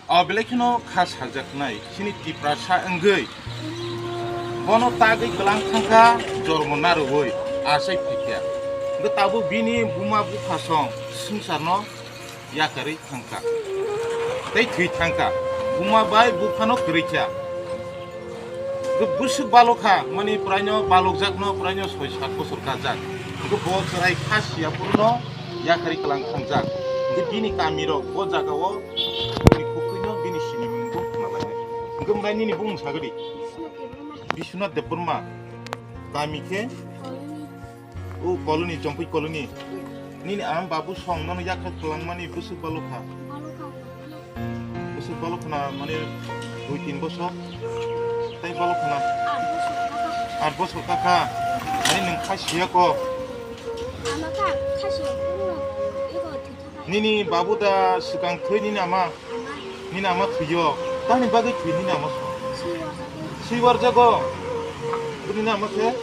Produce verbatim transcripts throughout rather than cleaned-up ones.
O belai kheno kha sajaknai chini Tiprasa wngwi bono tagwi kwlang thangkha, jormo narwui achai phaikha. Hwnkhe tabuk bini buma bupha song swngcharno yakarwi thangkha tei thwi thangkha, buma bai buphano kwrwikha. Hwnkhe bwswk balokha, mani puraino balokjakno puraino soi sat bosor kajak. Hwnkhe bo chwrai kha siya phuru no yakarwi kwlang thangjak. Hwnkhe bini kamirok bo jagao bini khuktwino bini sinimung bo khna lainai. Hwnkhe mwtai nini bumung sagadi? Biswanath Debbarma. Kami khe? O colony, Chompui colony. Nini ang babu song nono yakha kwlangmani bwswk balokha? Bwswk balokha na, mane dui tin bosor? Tai balokha na? Aat bosor kakha. Mane nwng kha siya ko? Nini babu da swkang thwi nini ama? Nini ama thwiyo. Tamni bagwi thwi nini ama? Swiwarjago. Nini ama khe?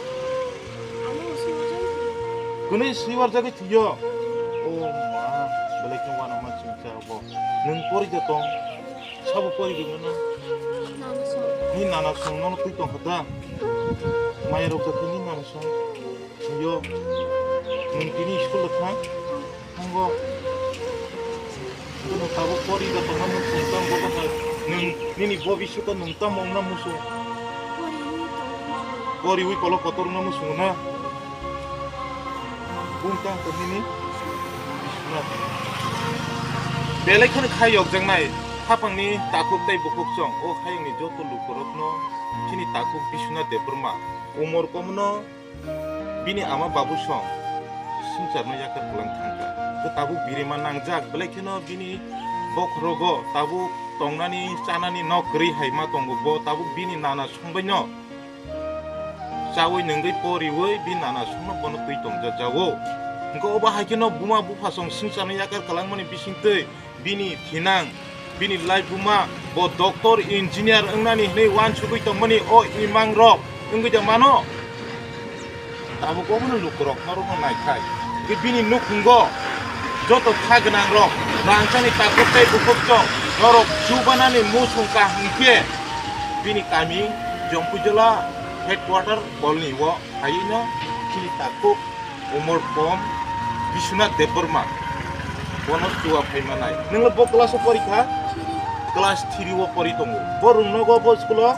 Kwnwi swiwarjagwi thwiyo. O ma, belai khe uanama chwngsa bo. Nwng pori de tong? Sabo pori de nana? Ni nana song nono twi tongkha da? Maya rok jakhe ni nana song? Yo, nwng tini school o thang? Thango. Bono tabuk pori da tongma muchung tang bo bahai. Nwng nini bobiswk o nwng tamo wngna muchung? Poriwi polo kotor wngna muchung na? Bung tang tong nini? Biswanath. Belai kheno khai yokjaknai. Hapangni takhuk tei bukhuk chong. O hayungni joto lukurokno chini takhuk Biswanath Debbarma. Umor komno bini ama babu song swngcharno yakar kwlang thangkha. Khe tabuk birima nangjak, belai kheno bini bokhorogo tabuk tongnani chanani nok kwrwi hai ma tongo. Bo tabuk bini nana songbaino chaui nungwi poriui bini nana songno bono twi tongjajago. Hwnkhe obo hai kheno buma bupha song swngcharno yakar kwlangmani bisingtwi bini thinang, bini laibuma, bo doctor, engineer wngnani hwnwi uansugwi tongmani o imang rok wngwi de mano. Tabuk obono lukurok norokno naikhai. Tei bini nukhungo joto kha gwnang rok, rangchakni takhuk tei bukhuk chong norok chubanani muchung kaham khe bini kami Jompuijola headquarter kolni o phaino chini takhuk umor kom Biswanath Debbarma bono chuwa phaimanai. Nwngno bo class o pori kha? Class three o pori tongo. Bo rung nogo bo school o?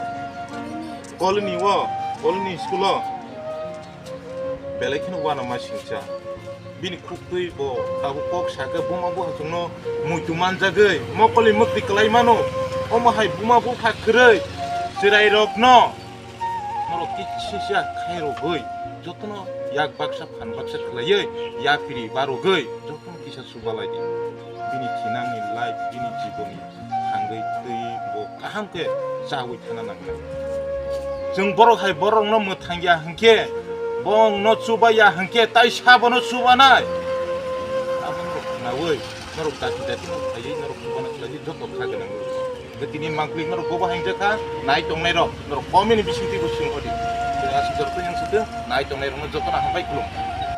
Colony o, colony school o. Belai kheno uanama singcha. Bini khuktwi bo tabuk kok sakhe buma bo hachungno muitu manjagwi mokolni mwktwi kwlai mano. Omo hai buma bupha kwrwi chwrai rokno norok kisa khairogwi jotono yak baksa phan baksa khwlaiwi yapiri barogwi jotono kisa chubalai di. Bini thinangni life, bini jibonni thangwi twi bo kaham khe chaui thana nangnai. Chwng borok hai borokno mwthang ya hwnkhe, bongno chuba ya hwnkhe, tai sabono chubanai. Abono khnaui norok dati dati no phaiwi norok chubana khlaiwi joto kha gwnang. Hwnkhe tini mangpili norok bobo hai wngjakha, nai tongnai rok, norok comment ni bisingtwi bo swng hodi. Tei aswk joto yang swkhe nai tongnai rokno jotono hambai khulum.